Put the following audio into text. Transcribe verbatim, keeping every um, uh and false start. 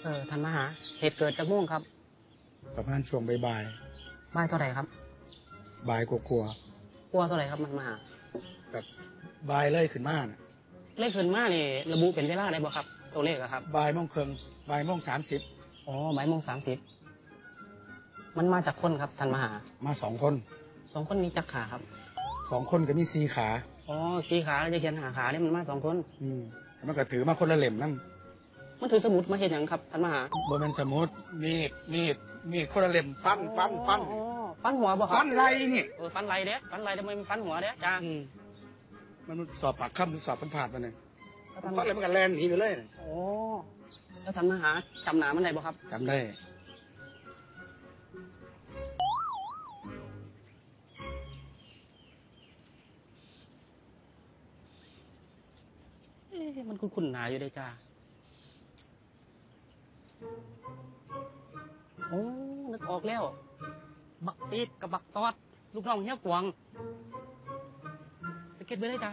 เออ ท่านมหา เหตุเกิดจักโมงครับ ประมาณช่วงบ่ายๆ บ่ายเท่าไหร่ครับ บ่ายกว่าๆ กว่าเท่าไหร่ครับ ท่านมหา แบบบ่ายเลยขึ้นมาน่ะ เลยขึ้นมานี่ ระบุเป็นเวลาได้บ่ครับ ตัวเลขอะครับ บ่ายโมงครึ่ง บ่ายโมงสามสิบ อ๋อ บ่ายโมงสามสิบ มันมาจากคนครับ ท่านมหา มาสองคน สองคนมีจักขาครับ สองคนก็มีสี่ขา อ๋อ สี่ขา แล้วจะเขียนห้าขาเนี่ย มันมาสองคน อืม มันก็ถือมาคนละเล่มนั่น มันถือสมุดมาเฮ็ดหยังครับ ท่านมหา บ่แม่นสมุด มีด มีด มีดคนละเล่ม ฟัน ฟัน ฟัน อ๋อ ฟันหัวบ่ครับ ฟันไหล่นี่ เออ ฟันไหล่เด้ ฟันไหล่เด้ บ่แม่นฟันหัวเด้จ้า อืม มันสอบปากคำหรือสอบสัมภาษณ์มาเนี่ย แล้วท่าน ฟันแล้วมันก็แล่นหนีไปเลย โอ้ แล้วท่านมหาจำหน้ามันได้บ่ครับ จำได้ เอ๊ะ มันคุ้นๆหน้าอยู่เด้จ้า โอ้ นึกออกแล้ว บักปีดกับบักตอด ลูกน้องเฮียกวาง สะเก็ดไว้เลยจ้า